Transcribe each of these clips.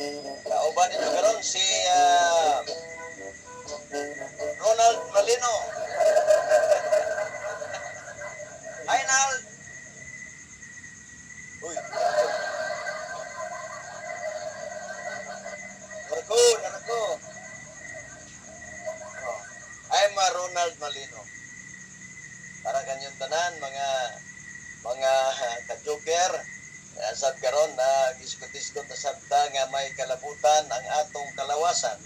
Kauban ninyo karon si Ronald Malino. Hi, Nald. Uy. Narako, narako. Oh. I'm Ronald Malino. Para kanyong tanan mga ka-joker, sad karon na giskot-iskot na sabta nga may kalabutan ang atong kalawasan.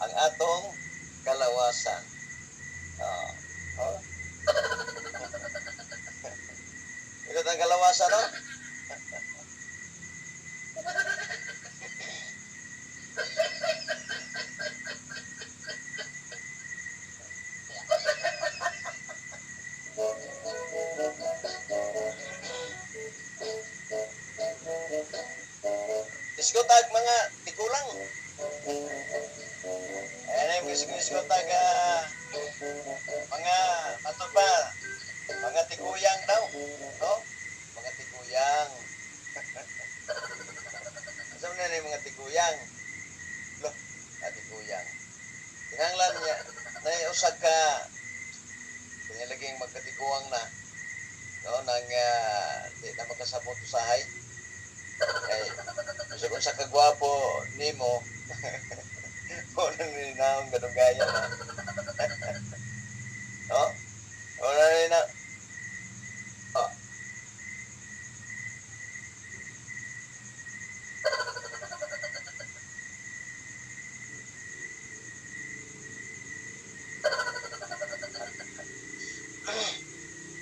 Ang atong kalawasan. Oh. Ikot ang kalawasan, no? Iskot ag mga tigulang. Ayan ay iskot ag mga ato pa, mga tiguyang daw, no? Mga tiguyang. Asa man na yung mga tiguyang? Lo, mga tiguyang. Kinahanglan niya, na usag ka, kanya laging magkatiguang na, no, nang di na makasabot usahay. Kay, bisag unsa ka gwapo nimo, mo nang ninaong gadugaya na. No? O na na. Oh.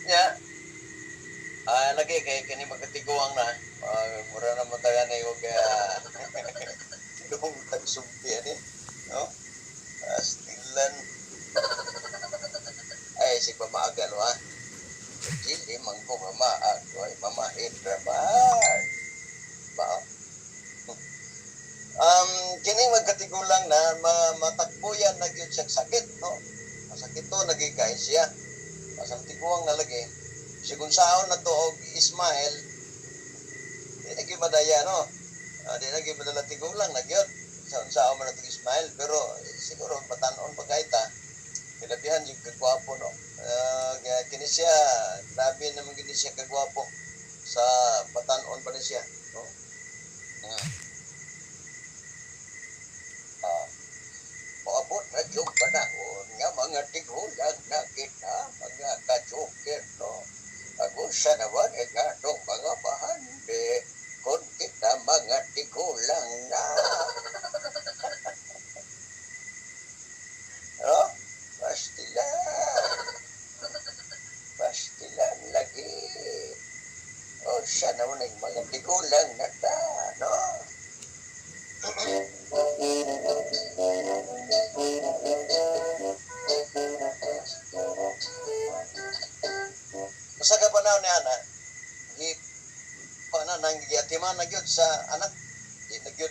Nya, lagi kay kini magkatiguang na. Mura na mo taga na og dong tagsumpi ani, no? Astilan. Ay si pamaaga no ha. Dili man ko mamaag, ay mamahin raman. Ba? Kining magkatigulang na matakbuyan na gyud siyang sakit, no? Masakit to nagigay siya. Masang tiguang na lagi. Sigun saon na to og Ismael, di na gyud madaya, no? Di na gyud madala tigulang na gyud. Sa unsaon man na to Ismael, pero siguro batan-on pa kay ta. Kilabihan yung kagwapo, no? Kini siya, grabe naman kini siya kagwapo sa batan-on pa ni siya, no? Moabot na yung panahon nga mga tigulang na kita, mga ka-joker, no? Agusa naman ang atong mga bahandi, kung kita mga tigulang na. No? Pastilan. Pastilan lagi. O siya naman ang mga tigulang na ta, no? Usa ka panahon ni ana, gi pana nang giatiman na gyud sa anak, di na gyud,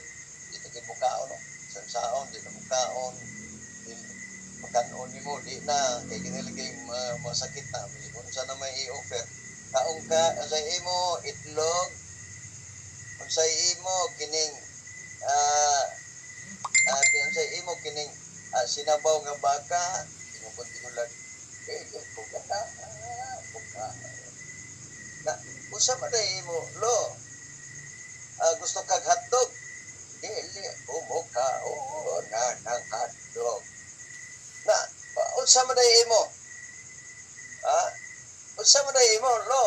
di na gyud mukaon, no? Sa saon di na mukaon, di makanon nimo di na kay kinilagay masakit na unsa na may i-offer. Kaon ka unsay imo itlog, unsay imo kining unsay imo kining sinabaw nga baka, imong tigulang eh ko gana buka. Na unsa man day imo lo? Gusto kag hotdog? Dili ko mokaon na ng hotdog. Na unsa man day imo? Unsa man day imo lo?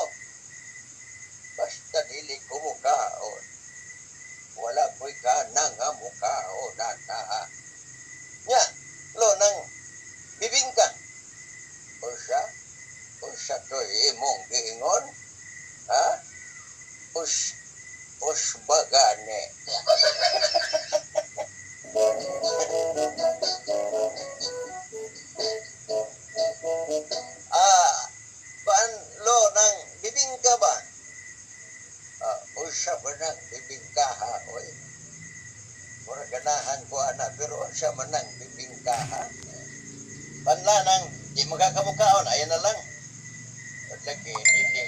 Basta dili ko mokaon. Wala ko'y kana nga mukaon na na. Nya, lo nang bibingka. Unsa? Unsa to imong giingon? Ha? Us bagane. Paan lo nang bibingka ba? Unsa ba nang bibingka ha? Oy. Mura ganahan ko ana pero unsa man nang bibingka ha? Panla nang di magkakamukaon, ayan na lang. Lagi dili.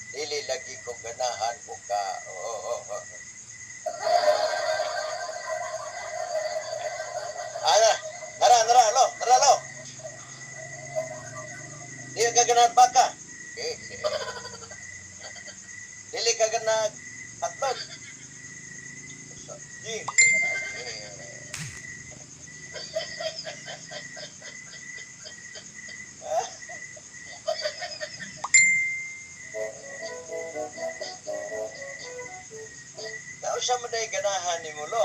Dili lagi ko ganahan muka. Oh. ganahag hotdog? Sa dili lagi. Unsa man day ganahan nimo, lo?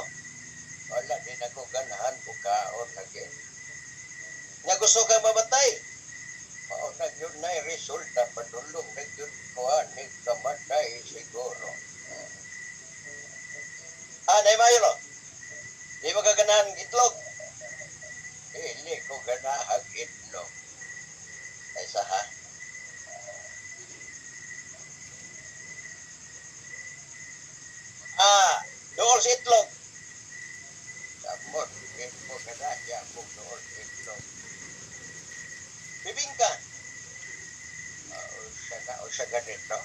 Wala din ako ganahan, bukaon lagi. Nga gusto ka mamatay? Mao na gyud na resulta, padulong na gyud ko ani kamatay siguro. Ah, nay mayo lo. Di mo ka ganahan itlog? Dili ko ganahan itlog. Ay sa ha? Ah, dool sa itlog. Samot, di ko ganahan kung dool sa itlog. Bibingka. Usa na, usa ganito.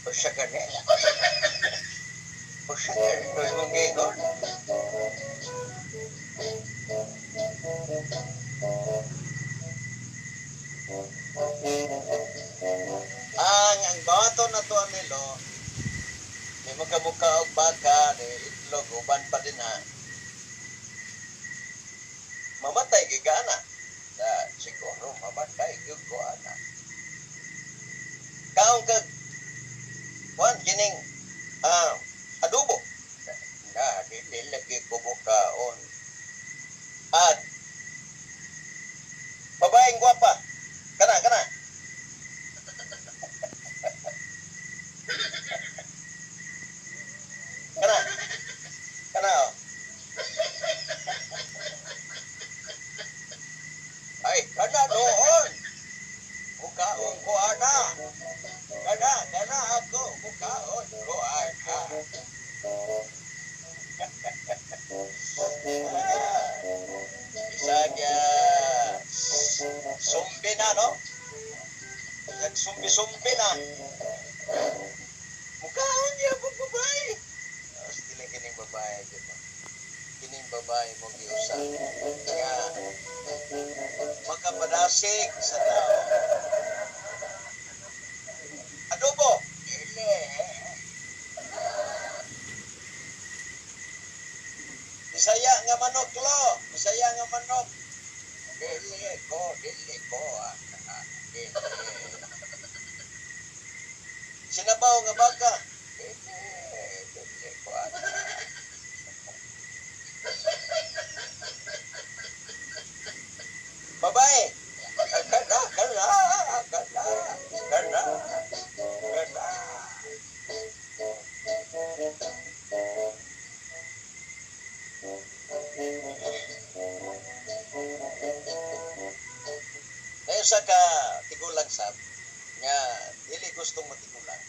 Usa ganito. Usa ganito imong gigon. Ang bato na to nilo, di magkamuka og baka, ni itlog, uban pa din ha. Mamatay gyud ka ana. Sa, siguro mamatay gyud ko ana. Kaon kag kuan kining adobo. Na dili lagi ko bukaon. At babaeng gwapa. Kana kana. Kana. Kana oh. Ay, kana doon. Mukaon ko ana. Kana, kana ako. Mukaon ko ana. Bisag sumbi na, no? Bisag sumbi-sumbi na. Mukaon niya po babae. Still kining babae dito. Kining babae mo giusa. Nga makapadasig sa tao. Adobo. Dili. Bisaya nga manok lo. Bisaya nga manok. Dili ko, dili ko. Dili. Sinabaw nga baka. Dili, dili ko. Babae. Kana, kana, kana, kana, kana. Ngayon sa ka tigulang sab nga dili gustong matigulang.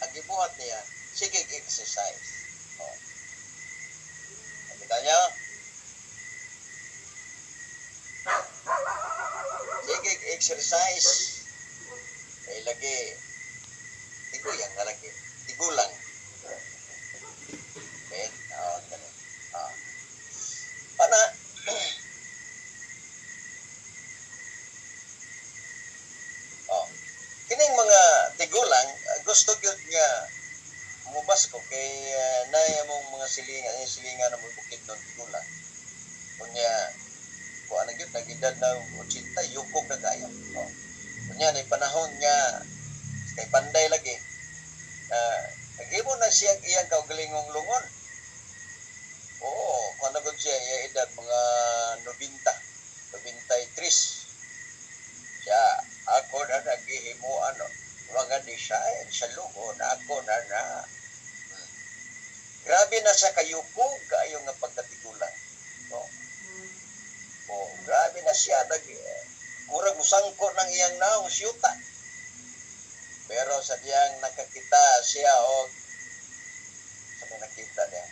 Ang gibuhat niya, sige exercise. Oh. Nakita niyo? Sige exercise. Kay lagi tiguyang na lagi. Tigulang. Okay? Oh, ganun. Ah. Ana, oh. Kining mga tigulang, gusto gyud nga mubasko kay naay among mga silingan, yung silingan na bukid nun tigulang. Kunya, kuan na gyud, nag-edad na 80, yukog na kayo. Oh. Kunya, nay panahon nga kay panday lagi. Naghimo na siya iyang kaugalingong lungon. Oo, kuan na gud siya iya edad mga 90, 93. Siya, ako na naghihimo ano, mga design sa lungon, ako na na. Grabe na sa kayukog kaayo nga pagkatigulang. No? Oh, grabe na siya nag murag musangko ng iyang naong siyuta. Pero sa diyang nakakita siya og sa may nakita niya.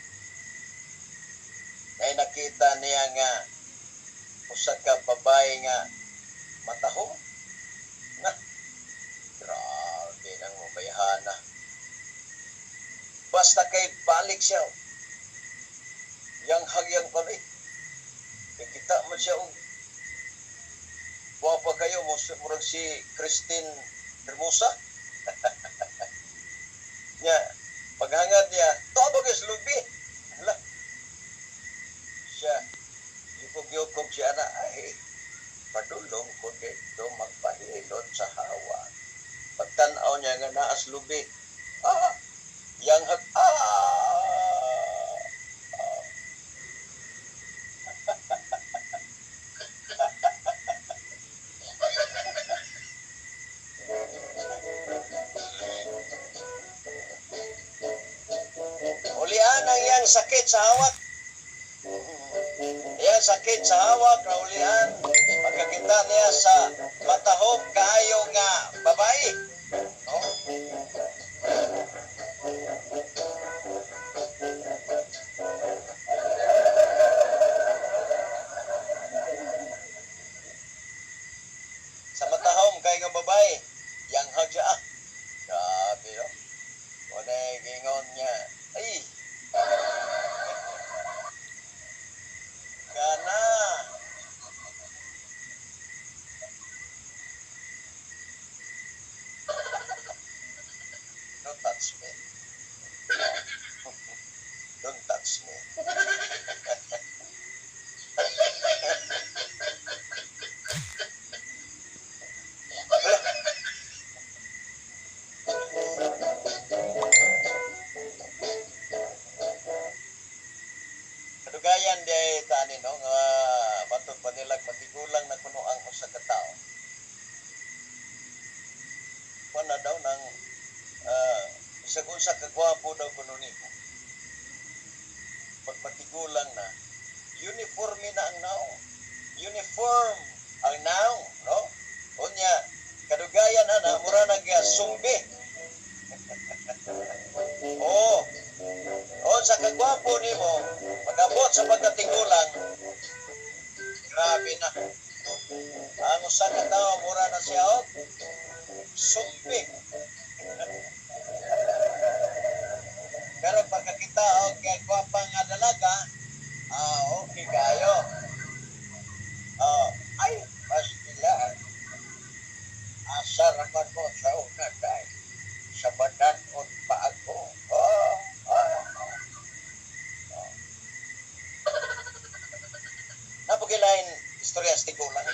Nay nakita niya nga usa ka babae nga matahong. Na. Grabe nang mabayhana. Basta kay balik siya. Yang hagyang pala. Nakita man siya og Gwapa kayo, murag si Christine Hermosa. Nya, paghangad niya, tuwa ba lubi? Hala. Siya, yukog-yukog siya na, ay, padulong ko dito magpahilot sa hawa. Pagtanaw niya nga naas lubi, yang hag, Ulian ang iyang sakit sa hawak. Iyang sakit sa hawak, naulian. Pagkakita niya sa matahom kaayo nga babae. No? Sa matahom kaayo nga babae, yang hagya. Grabe, no? Wala gingon niya. Ay! Kana! Don't touch me. Don't touch me. Kadugayan di tani no nga matod pa nila matigulang na kuno ang usa ka tawo. Kuan na daw nang bisag unsa ka gwapo daw kuno nimo. Pag matigulang na, uniforme na ang naong. Uniform ang naong, no? Unya kadugayan ana mura na gyud sumbi. Oh. O sa kagwapo nimo, pag-abot sa pagkatigulang, grabe na. Ang usa ka tawo mura na siya og sumbi. Pero pagkakita og gwapa nga dalaga, okay kayo. Ay, pastilan. Asa raman mo sa una dahil sa badan-on pa ako. Napakilain istorya sa tigulang.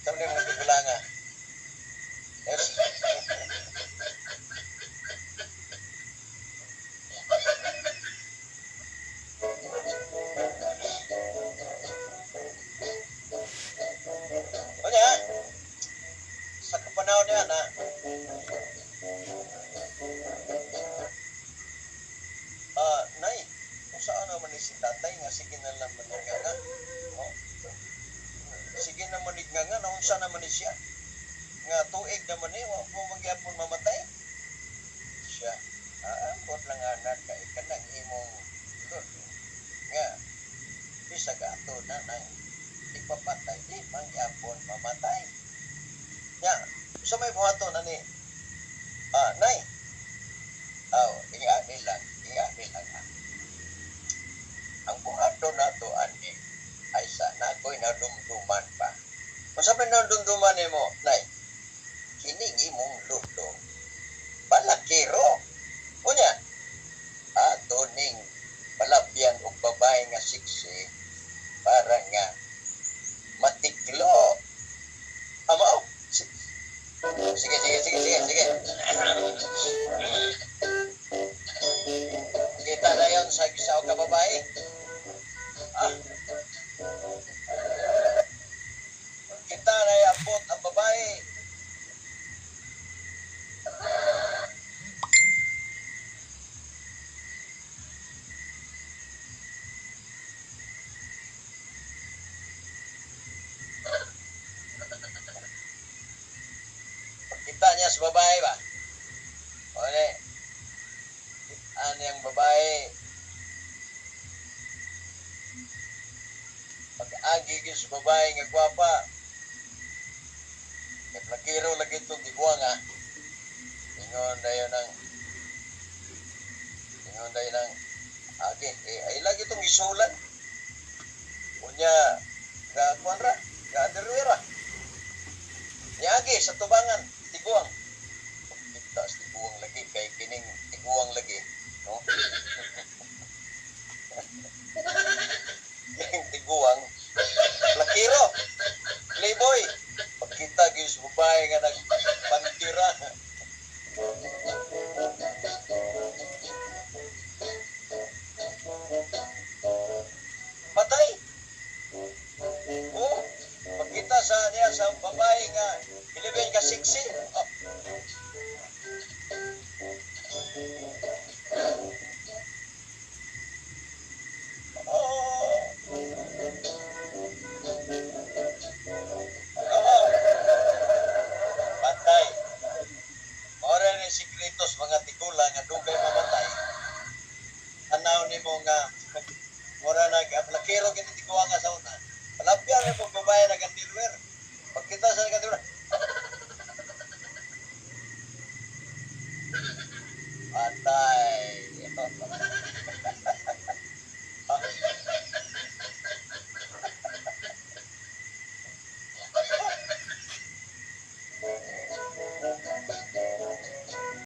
Sabi niya mga tigulang nga. Yes. O niya, sa kapanahon niya na, nay, kung saan naman ni si tatay nga sige na lang manig nga. Oh. Sige na manig nga nga, naunsa naman ni siya. Nga tuig naman ni, wa mo magyapon mamatay. Siya, ambot lang anak kay kanang imong lolo. Nga, bisag ato na nang ipapatay, di mangyapon mamatay. Nga, sa may buhaton na ni, nay, ingani lang, ah. Ang buhaton nato ani ay sa nakoy nadumduman pa. Kung sa may nadumduman nimo, nay, kining imong lolo, balakiro. Unya, ato ning palabyan og babae nga siksi para nga matiklo. Ama, oh. Sige. Kita na yon sa isa ka babae. Kita na iabot ang babae. Pagkita niya sa babae ba? O ne, ano yung babae? Pag-agi yun sa babae nga gwapa, kay plakiro lagi itong tiguang ha. Ingon dayon ng agi, ay lagi itong isulan. Unya, gakuan ra. Nga underwear ah. Niagi sa tubangan, tiguang. Pagkita sa tiguang lagi, kay kining tiguang lagi. No? Kining tiguang, lakiro, playboy. Pagkita gyud sa babae nga nagpantira. Patay. Oh, pagkita sa niya sa babae nga 11 ka sexy. Oh. Oh. Oh. Patay. Ora ni sikretos mga tigulang nga dugay mamatay. Tanaw nimo nga mura nag aplakero kini tiguang nga sa una. Palapyan mo babae nag underwear. Pagkita sa nag underwear,